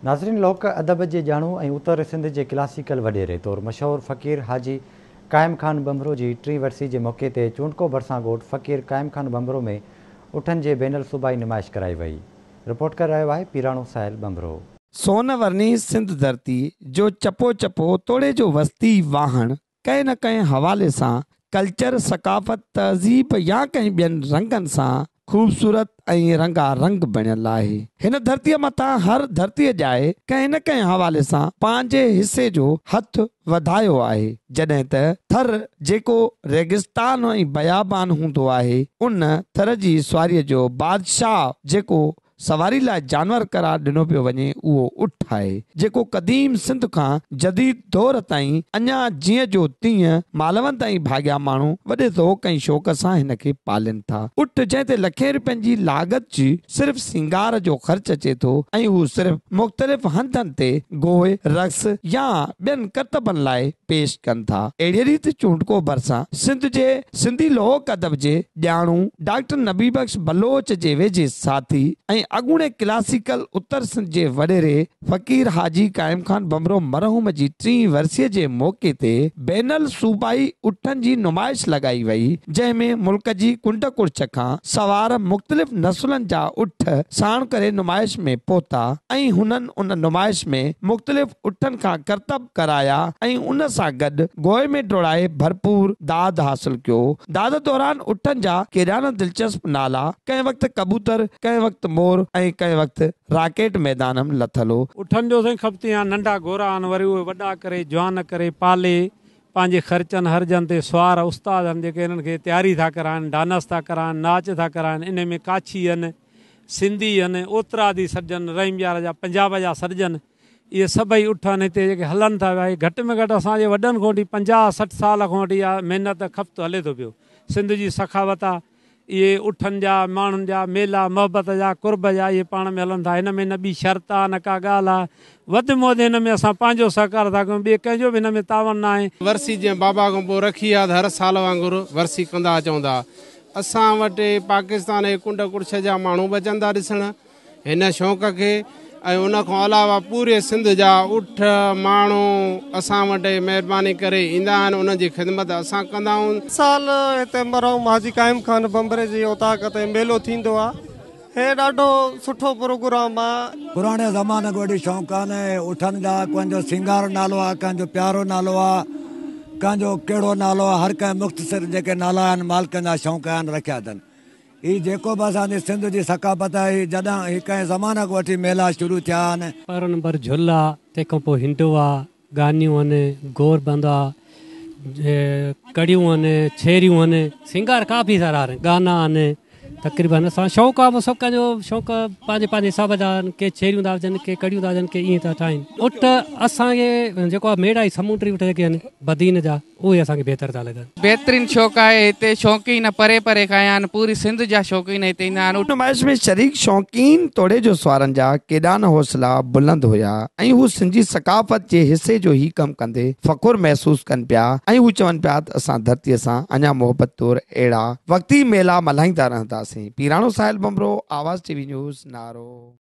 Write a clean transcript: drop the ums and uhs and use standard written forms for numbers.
ناظرين لوڪ ادب جي ڄاڻو ۽ اتر سنڌ جي ڪلاسيڪل وڏيري طور مشهور فقير حاجي قائم خان ڀنڀرو جي ٽين ورسي جي موقعي تي چونڊڪو ڀرسان ڳوٺ فقير قائم خان ڀنڀرو ۾ اٺن جي بين الصوبائي نمائش ڪرائي وئي. رپورٽ ڪري رهيو آهي پيراڻو ساحل ڀنڀرو. سون ورني سنڌ ڌرتي جو چپو چپو توڙي جو وستي واهڻ ڪنهن نه ڪنهن حوالي سان ڪلچر، ثقافت، تهذيب يا ڪنهن ٻين رنگن سان خوبصورت ۽ رنگا رنگ بڻيل آهي. هن ڌرتيء مٿان هر ڌرتيء ڄائي ڪنهن نه ڪنهن حوالي سان پنهنجي حصي جو هٿ وڌايو آهي. جڏهن ته ٿر جيڪو ريگستان ۽ بيابان هوندو آهي، ان ٿر جي سواريء جو بادشاهه جيڪو سواري لاء جانور قرار ڏنو پيو وڃي اهو اٺ آهي، جيڪو قديم سنڌ کان جديد دور تائين اڃا جيئن جو تيئن مالوند ۽ ڀاڳيا ماڻهو وڏي ذوق ۽ شوق سان هن کي پالين ٿا. اٺ جنهن تي لکين روپين جي لاڳت جي صرف سينگار جو خرچ اچي ٿو ۽ هو صرف مختلف هنڌن تي گوء، رقص يا ٻين ڪرتبن لاء پيش ڪن ٿا. اهڙيء ريت چونڊڪو ڀرسان سنڌ جي سنڌي لوڪ ادب جي ڄاڻو ڊاڪٽر نبي بخش بلوچ جي ويجهي ساٿي ۽ اڳوڻي ڪلاسيڪل اتر سنڌ جي وڏيري فقير حاجي قائم خان ڀنڀرو مرحوم جي ٽين ورسيء جي موقعي تي بين الصوبائي اٺن جي نمائش لڳائي وئي، جنهن ۾ ملڪ جي ڪنڊ ڪڙڇ کان سوار مختلف نسلن جا اٺ ساڻ ڪري نمائش ۾ پهتا ۽ هنن ان نمائش ۾ مختلف اٺن کان ڪرتب ڪرايا ۽ ان سان گڏ گوء ۾ ڊوڙائي ڀرپور داد حاصل ڪيو. داد دوران اٺن جا ڪيڏا نه دلچسپ نالا، ڪنهن وقت ڪبوتر، ڪنهن وقت مور ۽ ڪنهن وقت راڪيٽ ميدان م لٿل هو. اٺن جو سائين کپتي آهن، ننڍا گورا آهن، وري اهي وڏا ڪري، جوان ڪري، پالي، پنهنجي خرچن هرجن تي سوار استاد آهن جيڪي انهن کي تياري ٿا ڪرائن، ڊانس ٿا ڪرائن، ناچ ٿا ڪرائن، انهي ۾ ڪاڇي آهن، سنڌي آهن، اوترادي سڏجن، رحيم يار جا، پنجاب جا سڏجن. اهي سڀئي اٺ آهن هتي جيڪي هلن ٿا پيا اهي گهٽ ۾ گهٽ اسان جي وڏن کان وٺي 50 60 سال کان وٺي اها محنت کپت هلي ٿو پيو سنڌ جي سخاوت آ اهي اٺن جا ماڻهن جا ميلا محبت جا قرب جا اهي پاڻ ۾ هلن ٿا هن ۾ نه ٻي شرط آ نه ڪا ڳالهه آ وڌ ۾ وڌ هن ۾ اسان پنهنجو سهڪار ٿا ڪيون ٻئي ڪنهن جو به هن ۾ تعاون ناهي. ورسي جيئن بابا کان پوء رکي آ ته هر سال وانگر ورسي ڪندا اچون ٿا اسان وٽ پاڪستان جي ڪنڊ ڪڙڇ جا ماڻهو به اچن ٿا ڏسڻ هن شوق کي ۽ ان کان علاوه پوري سنڌ جا اٺ ماڻهو اسان وٽ مهرباني ڪري ايندا آهن انهن جي خدمت اسان ڪندا آهيون. سال هتي مرحوم حاجي قائم خان ڀنڀري جي اوطاق تي ميلو ٿيندو آ. هي ڏاڍو سٺو پروگرام آ. پراڻي زماني کان وٺي شوق آهن اٺن جا ڪنهن جو سينگار نالو آ ڪنهن جو پيارو نالو آ ڪنهن جو ڪهڙو نالو آ هر ڪنهن مختصر جيڪي نالا آهن مالڪن جا شوق آهن رکيا اٿن. هي جيڪو به اسان جي سنڌ جي ثقافت آهي، هي جڏهن هي ڪنهن زماني کان وٺي ميلا شروع ٿيا آهن. پهريون نمبر جهول آ، تنهن کان پوء هنڊو آ، ڳانيون آهن، گوربند آ، ڪڙيون آهن، ڇيريون آهن، سينگار ڪافي سارا آهن، ڳانا آهن، تقريبن اسان شوق آ سڀ ڪنهن جو شوق پنهنجي پنهنجي حساب جا آهن، ڪي ڇيريون ٿا وجهن، ڪي ڪڙيون ٿا وجهن، ڪي ائين ٿا ٺاهين. اٺ اسان کي جيڪو آ ميڙائي سمونڊي اٺ جيڪي آهن بدين جا. اهي اسان کي بهتر ٿا لڳن. بهترين شوق آهي هتي شوقين پري پري کان آيا آهن پوري سنڌ جا شوقين هتي ايندا آهن. نمائش ۾ شريڪ شوقين توڙي جو سوارن جا ڪيڏا نه حوصلا بلند هيا ۽ هو سنڌي ثقافت جي حصي جو هي ڪم ڪندي فخر محسوس ڪن پيا ۽ هو چون پيا ته اسان ڌرتي سان اڃا محبت طور اهڙا وقتي ميلا ملهائيندا رهنداسين. پيراڻو ساحل ڀنڀرو، آواز ٽي وي نيوز، نارو.